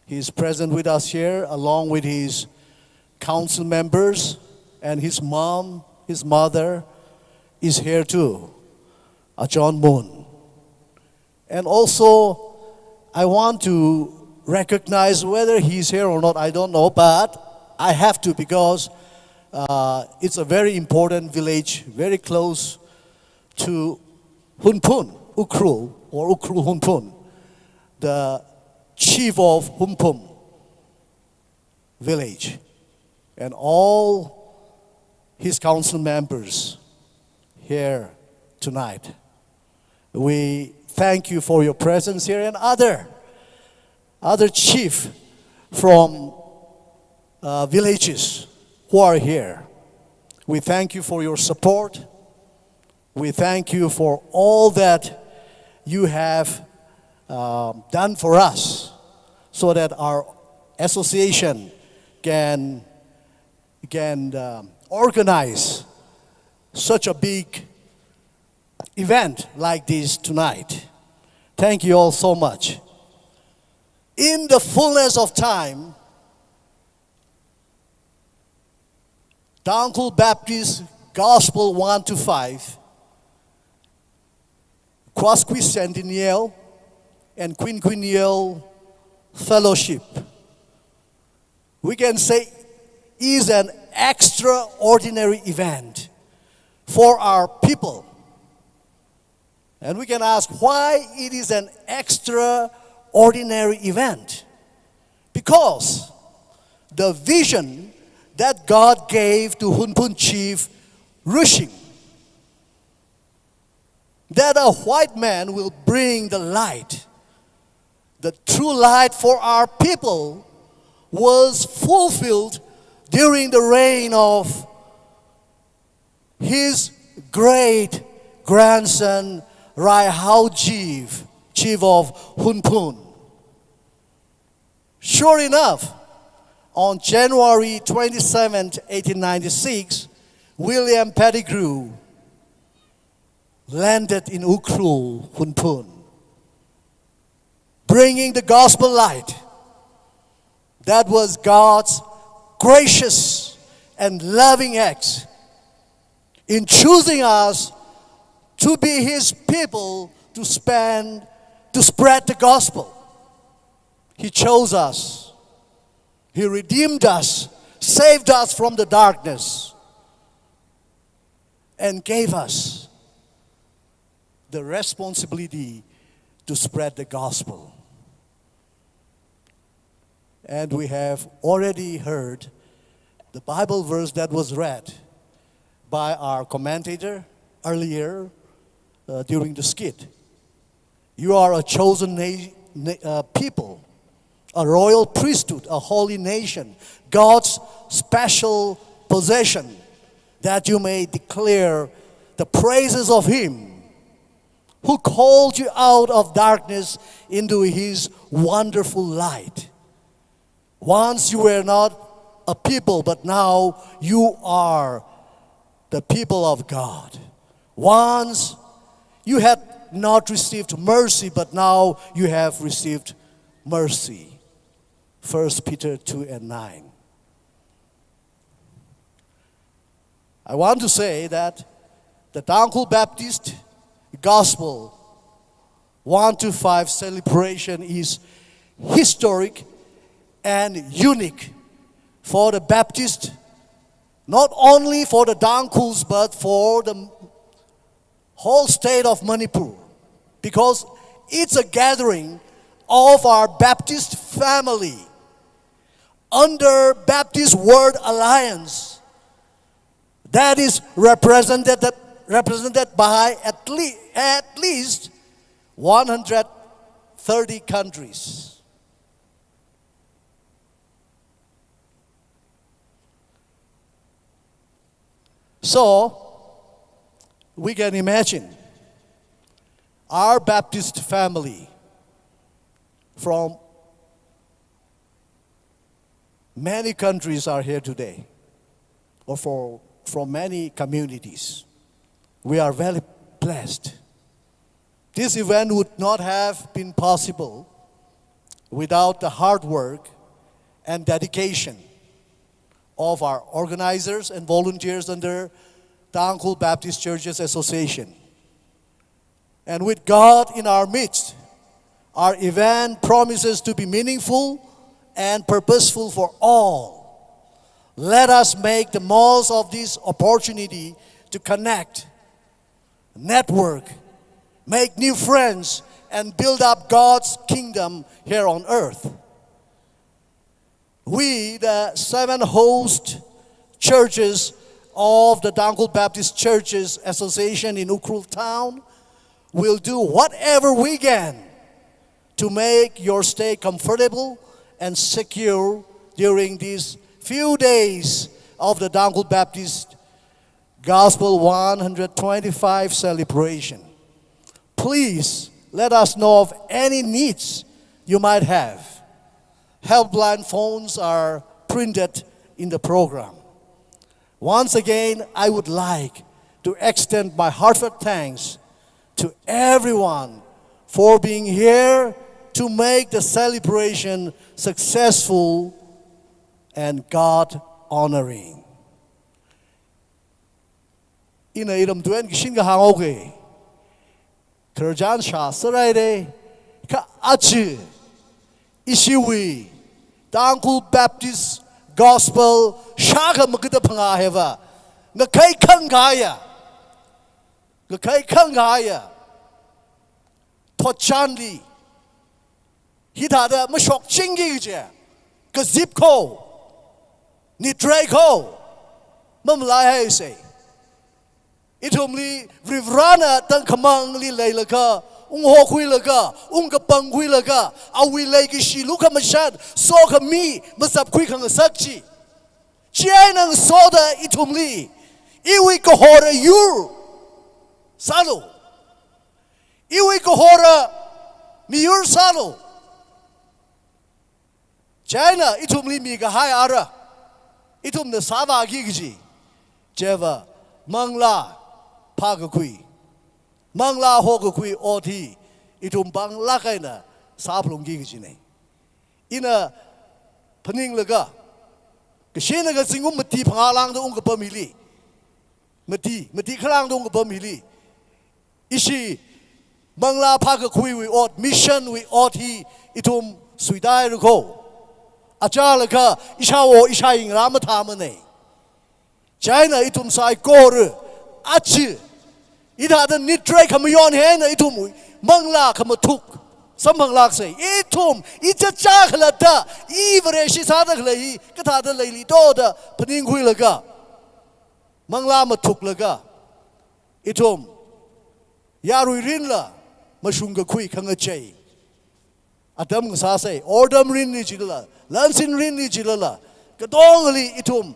He is present with us here, along with his council members, and his mom, his mother, is here too, Ajahn Mun. And also, I want to recognize, whether he's here or not, I don't know, but I have to, because uh, it's a very important village, very close to Hunphun, Ukhrul, or Ukhrul Hunphun, the chief of Hunphun village, and all his council members here tonight. We thank you for your presence here, and other, other chief from uh, villages who are here. We thank you for your support. We thank you for all that you have um, done for us, so that our association can, can um, organize such a big event like this tonight. Thank you all so much. In the fullness of time, Tangkhul Baptist Gospel one two five, Quasquicentennial and Quinquennial Fellowship, we can say, is an extraordinary event for our people. And we can ask why it is an extraordinary event. Because the vision that God gave to Hunphun Chief Rushing, that a white man will bring the light, the true light for our people, was fulfilled during the reign of his great grandson, Raihao Chief, chief of Hunphun. Sure enough, on January twenty-seventh, eighteen ninety-six, William Pettigrew landed in Ukhrul, Hunphun, bringing the gospel light. That was God's gracious and loving act in choosing us to be his people to spend, to spread the gospel. He chose us. He redeemed us, saved us from the darkness, and gave us the responsibility to spread the gospel. And we have already heard the Bible verse that was read by our commentator earlier, uh, during the skit. You are a chosen na-, na-, uh, people, a royal priesthood, a holy nation, God's special possession, that you may declare the praises of him who called you out of darkness into his wonderful light. Once you were not a people, but now you are the people of God. Once you had not received mercy, but now you have received mercy. First Peter two and nine. I want to say that the Tangkhul Baptist Gospel one two five celebration is historic and unique for the Baptist, not only for the Tangkhuls, but for the whole state of Manipur, because it's a gathering of our Baptist family under Baptist World Alliance that is represented, represented by at le-, at least one hundred thirty countries. So, we can imagine our Baptist family from many countries are here today, or for, from many communities. We are very blessed. This event would not have been possible without the hard work and dedication of our organizers and volunteers under Tangkhul Baptist Churches Association. And with God in our midst, our event promises to be meaningful and purposeful for all. Let us make the most of this opportunity to connect, network, make new friends, and build up God's kingdom here on earth. We, the seven host churches of the Tangkhul Baptist Churches Association in Ukhrul town, will do whatever we can to make your stay comfortable and secure during these few days of the Tangkhul Baptist Gospel one hundred twenty-five celebration. Please let us know of any needs you might have. Helpline phones are printed in the program. Once again, I would like to extend my heartfelt thanks to everyone for being here to make the celebration successful and God honoring. Ina iramtui eina kashin kahāng haoke. Khararchan shāsārai de, kha aja ishiwui Tangkhul Baptist Gospel shākha magada phangā hiva ngakhai khangkhaiya, ngakhai khangkhaiya thotchanli hithāda mashokchingki kaje, kazip kho, nitrei kho, mamalaihaisei. Ithumli Varivarana tangkhamangli leilaga, unghokhuilaga, ungkapangkhuilaga, awui leikashi lukhamashan, sokhami mazapkhui khangasak chi. Chieina ngasoda ithumli iwui kahora yur sālu. Iwui kahora miyur sālu. Chieina ithumli mikahai ara, ithumna sāvāki kaji chiva manglā phākakhui, manglā hokakhui ot hi ithum panglāk eina sāphalungki kajina. Ina phaninglaga, kashinna kazingkum mati phangā lāngda ungkapam hili, mati, mati khalāngda ungkapam hili, ishi manglā phākakhuiwui ot, mission wui ot hi ithum suitāhaira kho. Achālakha ishāwo ishāyingra mathāmana. Chieina ithum saikora aja hithāda nitrei khamayon eina ithum manglā khamathuk samphanglāksei. Ithum ichichā khalatta, i Vareshi sāda khalei hi kathāda leili to da phaningkhuilaga, manglā mathuklaga, ithum yarui rinla, mashung kakhui khangachei atam ngasāsei. Otram rinli jilala, lansin rinli jilala, katongali ithum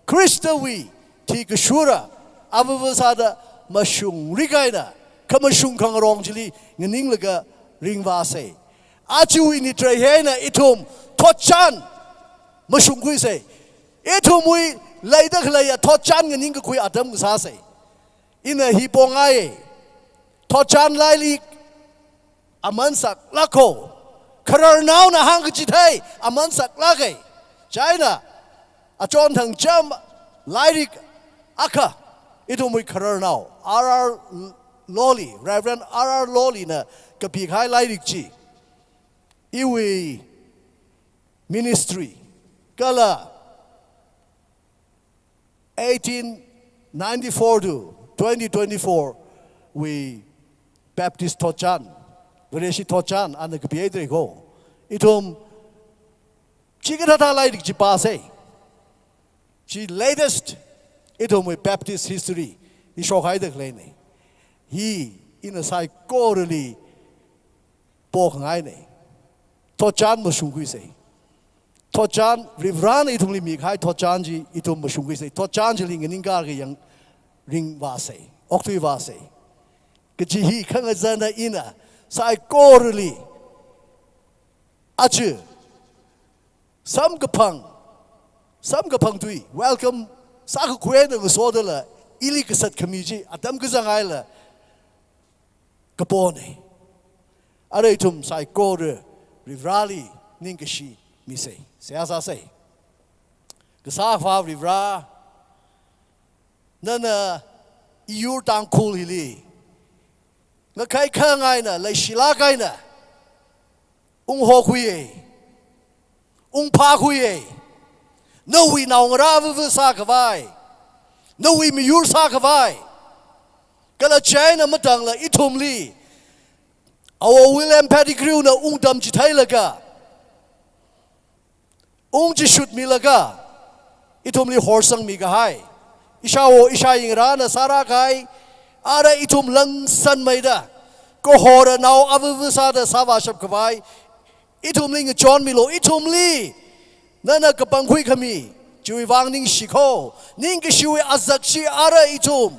Khristawui thikashura avāva sāda mashung rikaina, khamashung khangarong chili nganinglaga ringvāsei. Ajawui nitrei hi eina ithum thotchan mashungkhuisei. Ithumwui leida khaleiya thotchan nganingkakhui atam kasāsei. Ina hi pongai. Thotchan lairik aman saklāk ko. Khararnaona hāngkachithei aman saklāka. Chieina achon thangcham lairik akha, ithumwui khararnao R R Lawley, Reverend R R Lawley na kapikahai lairik chi, iwui ministry kala eighteen ninety-four to twenty twenty-four wui Baptist thotchan, Vareshi thotchan ana kapihaidalei ko. Ithum chikathāda lairik chi pāsei. Chi latest ithumwui Baptist history hi shokhaida khaleina. Hi ina saikorali pokhangaina. Thotchan mashungkhuisei. Thotchan, Varivarana ithumli mikahai thotchan chi ithum mashungkhuisei. Thotchan chili nganingkālaga yang ringvāsei, okthuivāsei. Kaji hi khangazana ina saikorali aja samkaphang, samkaphang tui welcome sākakhui eina ngasodala, ili kasat khami chi atam kazang eina kapona. Ara ithum saikora Varivarali ningkashi misei. Seihā sāsei. Kasā Akhava Varivara, nana iyur Tangkhul hili ngakhai khangaina, leishilāk eina unghokhuiya, ungphākhuiya. Nawui naongarā avava sākhavai, nawui miyur sākhavai, kala chieina matangla ithumli Awo William Pettigrew na ungtamchitheilaga, ungchishutmilaga, ithumli horsangmi kahai ishāwo ishāyingarāna sārākahai, ara ithum langsanmeida kahora nao avava sāda sāvāshap khavai ithumli ngachonmilu. Ithumli nana kapangkhui khami chiwui vang ningshi ko. Ningkashiwui azak chi ara ithum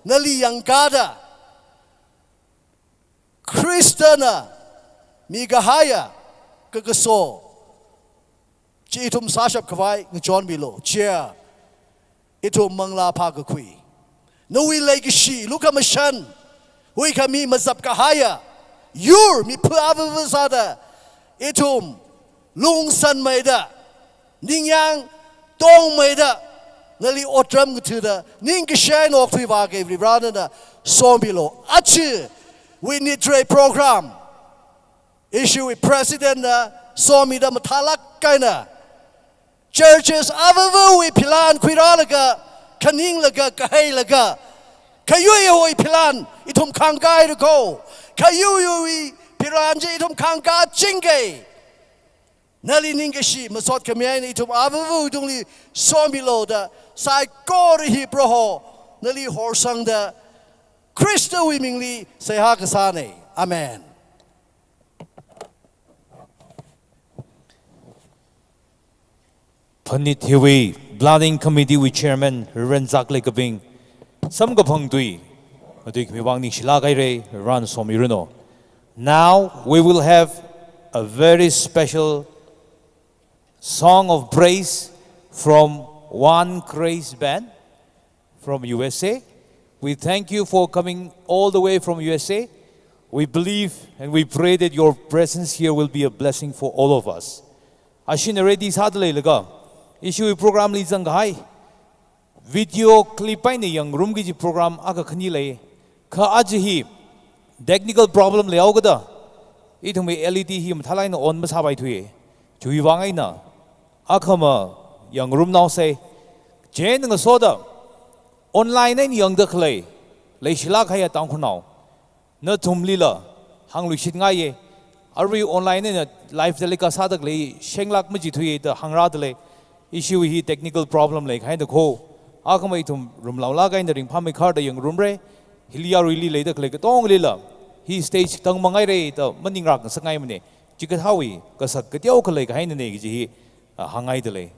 nali yangkāda, Khristana mikahaiya kakaso chi ithum sāshap khavai ngachonmilu. Chia ithum manglā phākakhui, nawui leikashi lukhamashan huikhami mazap kahaiya yur mipha avava sāda ithum lungsanmeida, ningyāng tongmeida, nali otram ngathada, ningkashi eina okthuivāki Varivarana, somilu. Ajawui nitrei program ishiwui president na somida mathālāk eina churches avavawui philan khuirālaga, khaninglaga, kahailaga, khayuiwui philan ithum khangkāhaira ko. Khayuiwui philan chi ithum khangkāchingki. Nali ningkashi masot khami eina ithum avavawui tungli somilu da, saikora hi Proho nali horsangda, Khristawui mingli seihā kasāna. Amen. Phanit hiwui Planning Committee wui Chairman Reverend Zaklekabing samkaphang tui, matuikhami vang ningshilāk haira, Varena somiranu. Now we will have a very special song of praise from One Grace Band from U S A. We thank you for coming all the way from U S A. We believe and we pray that your presence here will be a blessing for all of us. Ashina ready sāda leilaga, ishiwui program li zangkahai video clip eina yangngarumki kaji program akha khani lei. Kha aja hi technical problem leihaokada, ithumwui L E D hi mathālāk eina on masāpaithuya. Chiwui vang eina akhama yangngarumnaosei. Chieina ngasoda online eina yangda khalei, leishilāk kahaiya Tangkhulnao, nathumlila hāngluishitngaiya. Arui online eina live telecast sāda khalei shenglāk machithuya da hāngrāda lei. Ishiwui hi technical problem leikahaina ko. Akhama ithum rumlaolāk eina ringphāmeikharda yangngarumra. Hili yaruili leida khalei katongalila hi stage tangmang haira da maningrāk ngasakngaimana. Chikathāwui kasak kateokha leikahainana kaji hi, ah, hāngngaida lei.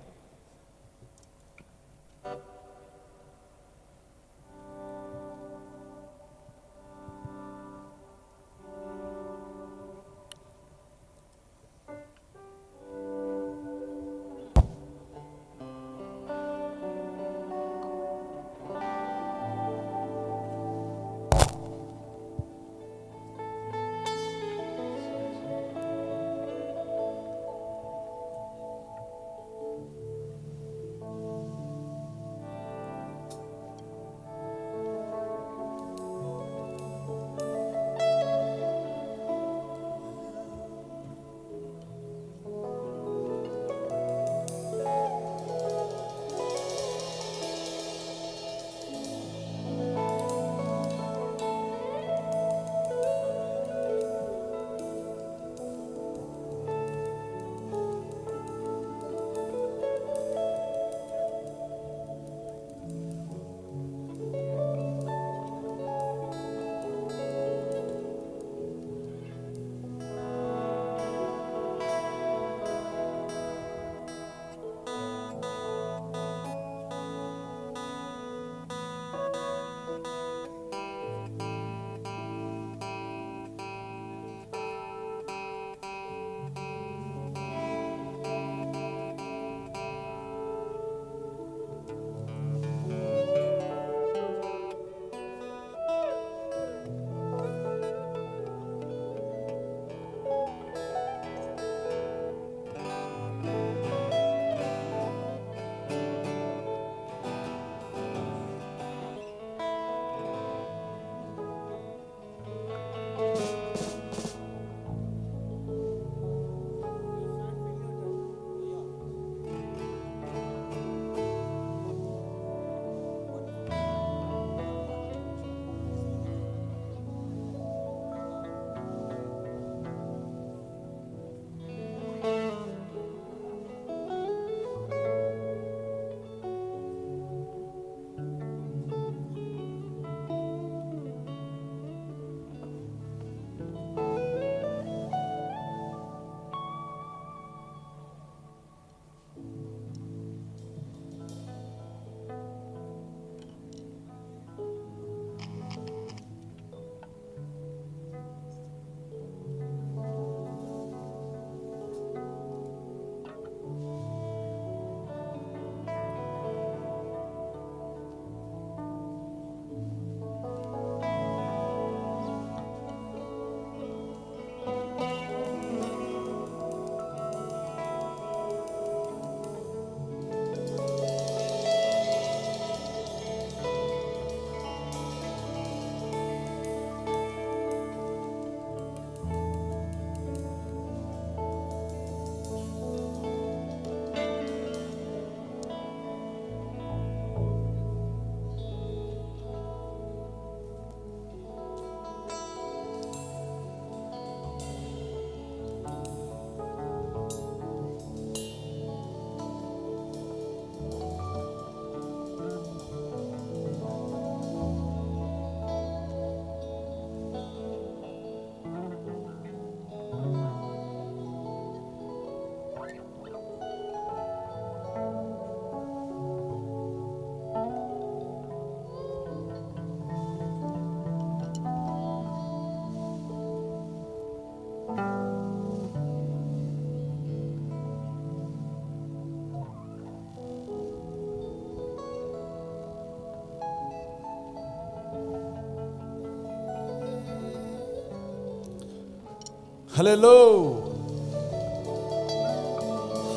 Hallelujah.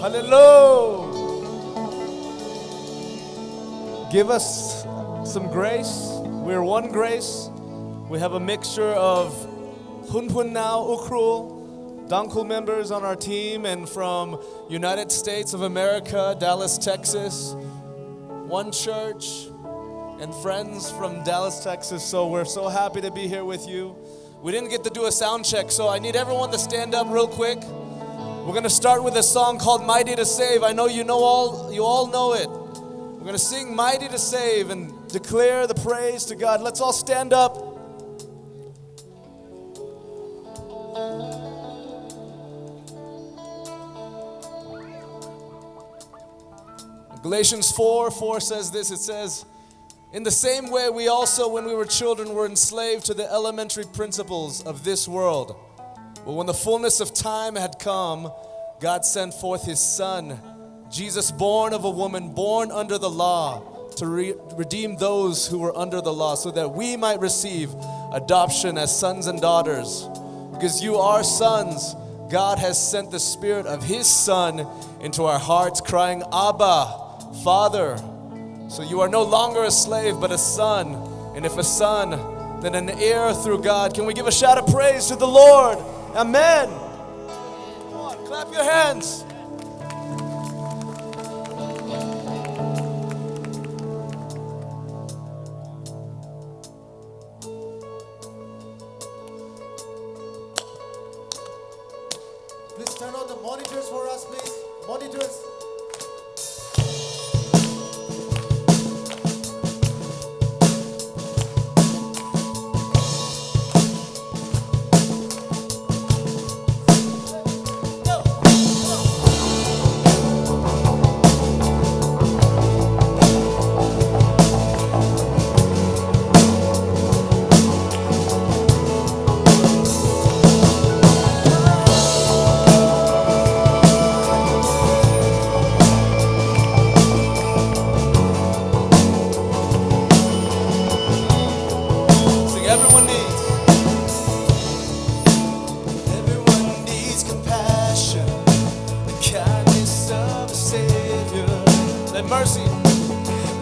Hallelujah. Give us some grace. We're one grace. We have a mixture of Hunphun Nao, Ukhrul, Tangkhul members on our team, and from United States of America, Dallas, Texas, One Church, and friends from Dallas, Texas. So we're so happy to be here with you. We didn't get to do a sound check, so I need everyone to stand up real quick. We're gonna start with a song called Mighty to Save. I know you know all, you all know it. We're gonna sing Mighty to Save and declare the praise to God. Let's all stand up. Galatians four four says this, it says, "In the same way, we also, when we were children, were enslaved to the elementary principles of this world. But when the fullness of time had come, God sent forth his Son, Jesus, born of a woman, born under the law, to re-, redeem those who were under the law, so that we might receive adoption as sons and daughters. Because you are sons, God has sent the Spirit of his Son into our hearts, crying, 'Abba, Father.' So you are no longer a slave, but a son. And if a son, then an heir through God." Can we give a shout of praise to the Lord? Amen. Come on, clap your hands. Please turn on the monitors for us, please. Monitors. Sing, everyone needs. Everyone needs compassion, the kindness of a Savior. Let mercy,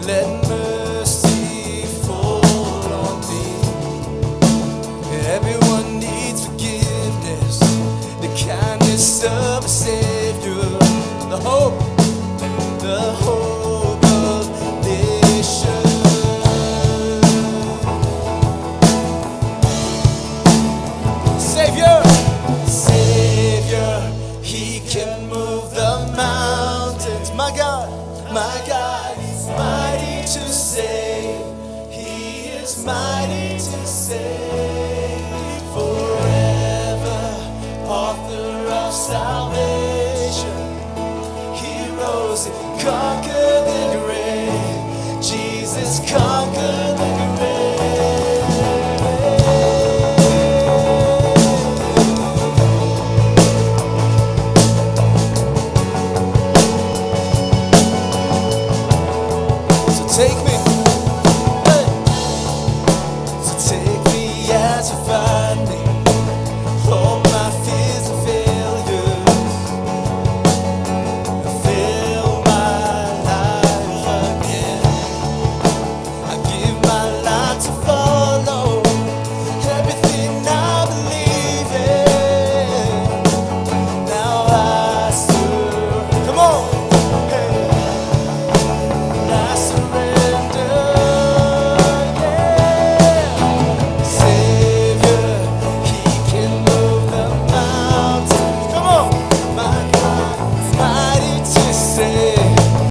let mercy fall on me. Everyone needs forgiveness, the kindness of a Savior. The hope, the hope of nations. Savior, Savior, he can move the mountains. My God, my God is mighty to save. He is mighty to save. Forever, author of salvation. He rose and conquered